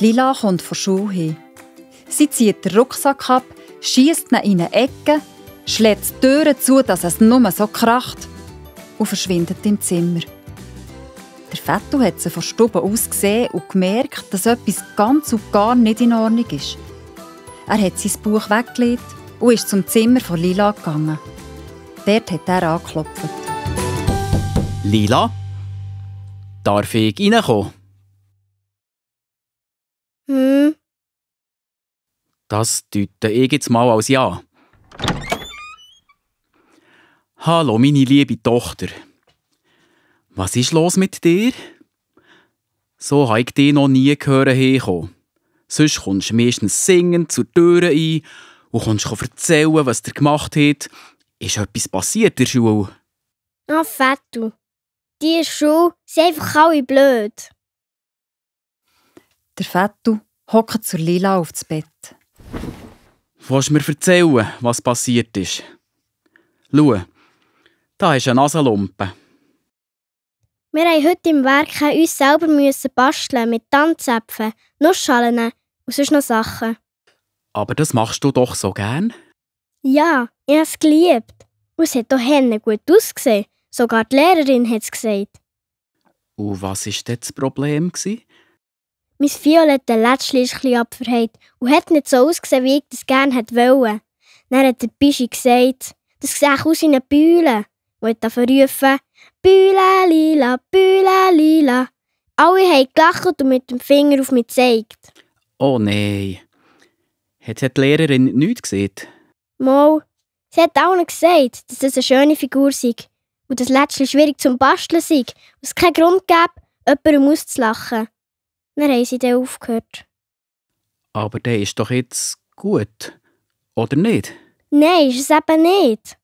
Lila kommt von der Schule hin. Sie zieht den Rucksack ab, schiesst ihn in eine Ecke, schlägt die Türen zu, dass es nur so kracht und verschwindet im Zimmer. Der Vettel hat sie von Stube aus gesehen und gemerkt, dass etwas ganz und gar nicht in Ordnung ist. Er hat sein Buch weggelegt und ist zum Zimmer von Lila gegangen. Dort hat er angeklopft. Lila, darf ich reinkommen? Das deute ich jetzt mal als Ja. Hallo, meine liebe Tochter. Was ist los mit dir? So habe ich dich noch nie gehört herkommen. Sonst kommst du meistens singend zur Tür ein und kommst erzählen, was du gemacht hast. Ist etwas passiert in der Schule? Ah, Vettel. Die Schule sind einfach alle blöd. Der Vettel hockt zur Lila aufs Bett. Willst du mir erzählen, was passiert ist? Schau, da ist eine Nasenlumpe. Wir mussten heute im Werk uns selber basteln mit Tanzäpfen, Nussschalen und sonst noch Sachen. Aber das machst du doch so gern? Ja, ich habe es geliebt. Und es hat auch gut ausgesehen. Sogar die Lehrerin hat es gesagt. Und was war denn das Problem? Mein violettes Lätzchen ist etwas abverheilt und hat nicht so ausgesehen, wie ich das gerne wollte. Dann hat der Bischi gesagt, das sieht aus wie eine Bühle. Und hat dann verrufen, Bühle lila, Bühle lila. Alle haben gelacht und mit dem Finger auf mich gezeigt. Oh nein. Hat die Lehrerin nichts gesehen? Mal, sie hat auch gesagt, dass das eine schöne Figur sei und das Lätzchen schwierig zum Basteln sei und es keinen Grund gäbe, jemandem auszulachen. Dann haben sie dann aufgehört. Aber der ist doch jetzt gut, oder nicht? Nein, ist es eben nicht.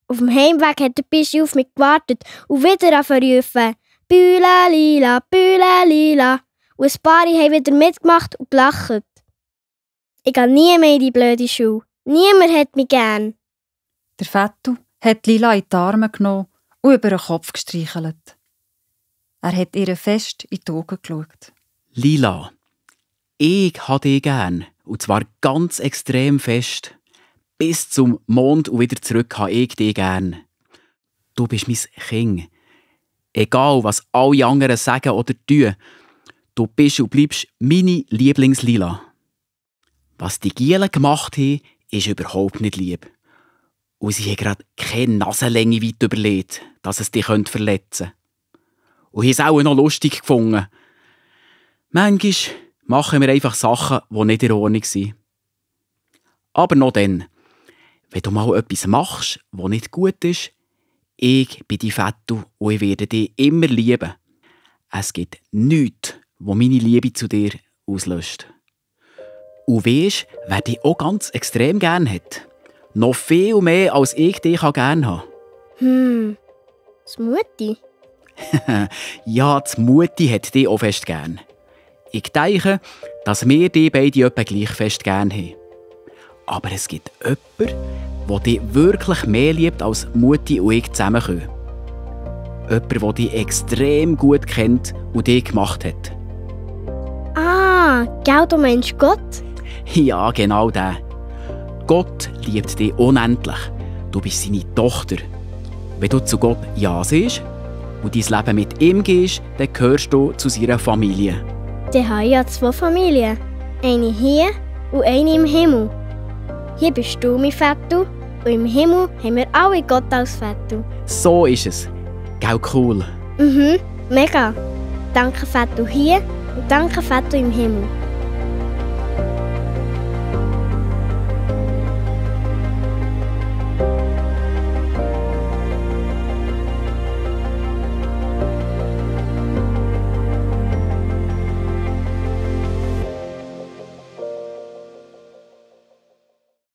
Auf dem Heimweg hat der Bischi auf mich gewartet und wieder angerufen, Bühle lila, Bühle lila. Und ein paar haben wieder mitgemacht und gelacht. Ich gehe nie mehr in die blöde Schule. Niemand hat mich gern. Der Vettel hat Lila in die Arme genommen und über den Kopf gestreichelt. Er hat ihr fest in die Augen geschaut. Lila, ich habe dich gern. Und zwar ganz extrem fest. Bis zum Mond und wieder zurück habe ich dich gern. Du bist mein Kind. Egal, was alle anderen sagen oder tun, du bist und bleibst meine Lieblingslila. Was die Gielen gemacht haben, ist überhaupt nicht lieb. Und sie haben gerade keine Nasenlänge weit überlegt, dass es dich verletzen könnte. Und haben es auch noch lustig gefunden. Manchmal machen wir einfach Sachen, die nicht in Ordnung sind. Aber noch dann, wenn du mal etwas machst, was nicht gut ist, ich bin dein Vettel und ich werde dich immer lieben. Es gibt nichts, was meine Liebe zu dir auslöscht. Und weisst, wer dich auch ganz extrem gern hat? Noch viel mehr, als ich dich gerne haben. Das Mutti? Ja, das Mutti hat dich auch fest gern. Ich denke, dass wir die beide etwa gleich fest gern haben. Aber es gibt jemanden, der dich wirklich mehr liebt, als Mutti und ich zusammen können. Jemand, der dich extrem gut kennt und dich gemacht hat. Ah, gell, du meinst Gott? Ja, genau der. Gott liebt dich unendlich. Du bist seine Tochter. Wenn du zu Gott Ja sagst und dein Leben mit ihm gehst, dann gehörst du zu seiner Familie. Dann habe ich ja 2 Familien. Eine hier und eine im Himmel. Hier bist du mein Vettel und im Himmel haben wir alle Gott als Vettel. So ist es. Gell, cool? Mega. Danke Vettel hier und danke Vettel im Himmel.